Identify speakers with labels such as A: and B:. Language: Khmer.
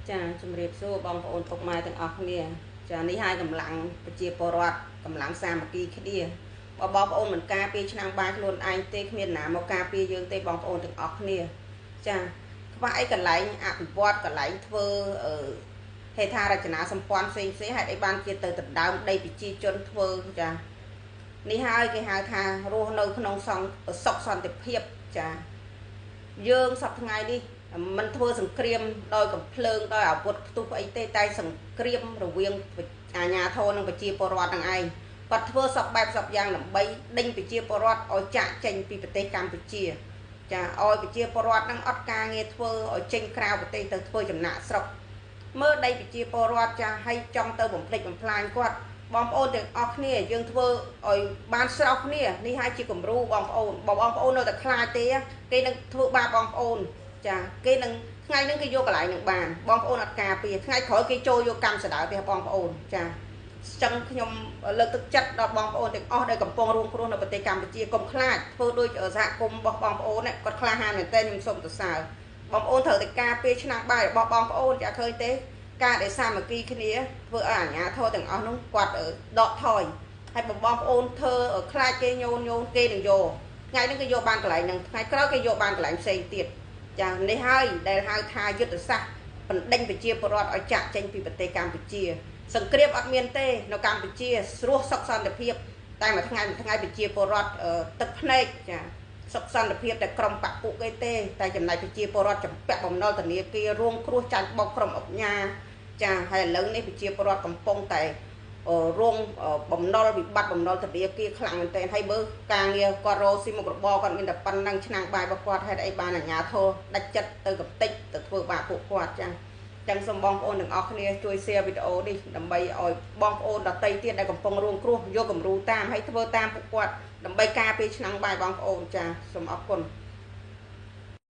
A: ចាជំរាបសួរបងប្អូនពុកម៉ែទាំងអស់គ្នាចានេះហើយកម្លាំងប្រជាពលរដ្ឋកម្លាំងសាមគ្គីគ្នាបើបងប្អូនមិនការពារឆ្នាំងបាយខ្លួនឯងទេគ្មានណាមកការពារយើងទេបងប្អូនទាំងអស់គ្នាចាខ្វះអីកន្លែងអភិវឌ្ឍកន្លែងធ្វើហេដ្ឋារចនាសម្ព័ន្ធផ្សេងផ្សេងហេតុអីបានជាទៅដណ្ដើមដីប្រជាជនធ្វើចានេះហើយគេហៅថារស់នៅក្នុងសង្សុខសន្តិភាពចាយើងសប្តាហ៍ថ្ងៃនេះមិនធ្វើសង្គ្រាមដោយកំភ្លើងដោយអាវុធផ្ទុះអីទេតែសង្គ្រាមរវាងអាជ្ញាធរនិងប្រជាពលរដ្ឋនឹងឯងគាត់ធ្វើសពបែបសពយ៉ាងដើម្បីដេញប្រជាពលរដ្ឋឲ្យចាក់ចេញពីប្រទេសកម្ពុជាចាឲ្យប្រជាពលរដ្ឋនឹងអត់ការងារធ្វើឲ្យចេញក្រៅប្រទេសទៅធ្វើចំណាក់ស្រុកមើលដីប្រជាពលរដ្ឋចាឲ្យចង់ទៅបំភ្លេចបំផ្លាញគាត់បងប្អូនទាំងអស់គ្នាយើងធ្វើឲ្យបានស្រោះគ្នានេះហើយជាគំរូបងប្អូនបើបងប្អូននៅតែខ្លាចទេគេនឹងធ្វើបាបបងប្អូនចាគេនឹងថ្ងៃហ្នឹងគេយកកន្លែងនឹងបានបងប្អូនអត់ការពារថ្ងៃក្រោយគេចូលយកកម្មសដៅផ្ទះបងប្អូនចាចឹងខ្ញុំលើកទឹកចិត្តដល់បងប្អូនទាំងអស់ដែលកំពុងរងគ្រោះនៅប្រទេសកម្ពុជាកុំខ្លាចធ្វើដូចសហគមន៍របស់បងប្អូនគាត់ក្លាហានមែនទែនខ្ញុំសូមសរសើរបងប្អូនត្រូវតែការពារឆ្នាំងបាយរបស់បងប្អូនចាឃើញទេការដែលសាមគ្គីគ្នាធ្វើឲ្យអាជ្ញាធរទាំងអស់នោះគាត់ដកថយហើយបងប្អូនធ្វើខ្លាចគេញោនញោនគេនឹងយកថ្ងៃនេះគេយកបានកន្លែងហ្នឹងថ្ងៃក្រោយគេយកបានកន្លែងផ្សេងទៀតចានេះហើយដែលហៅថាយុទ្ធសាស្ត្របណ្ដេញប្រជាពលរដ្ឋឲ្យចាក់ចេញពីប្រទេសកម្ពុជាសង្គ្រាមអត់មានទេនៅកម្ពុជាស្រួសសុខសន្តិភាពតែមួយថ្ងៃមួយថ្ងៃប្រជាពលរដ្ឋទឹកភ្នែកចាសុខសន្តិភាពតែក្រុមបពពួកគេទេតែចំណែកប្រជាពលរដ្ឋចម្ពាក់បំណុលធនាគាររងគ្រោះចាញ់បោកក្រុមអុកញ៉ាចាហើយឥឡូវនេះប្រជាពលរដ្ឋកំពុងតែរងបំណុលវិបត្តិបំណុលធនាគារខ្លាំងមែនទែនហើយមើលការងារគាត់រកស៊ីមុខរបរគាត់មានតែប៉ុណ្ណឹងឆ្នាំងបាយរបស់គាត់ហេតុអីបានអាជ្ញាធរដាច់ចិត្តទៅកំតិចទៅធ្វើបាបពួកគាត់ចាចឹងសូមបងប្អូនទាំងអស់គ្នាជួយ share វីដេអូនេះដើម្បីឲ្យបងប្អូនដទៃទៀតដែលកំពុងរងគ្រោះយកគំរូតាមហើយធ្វើតាមពួកគាត់ដើម្បីការពារឆ្នាំងបាយបងប្អូនចាសូមអរគុណ។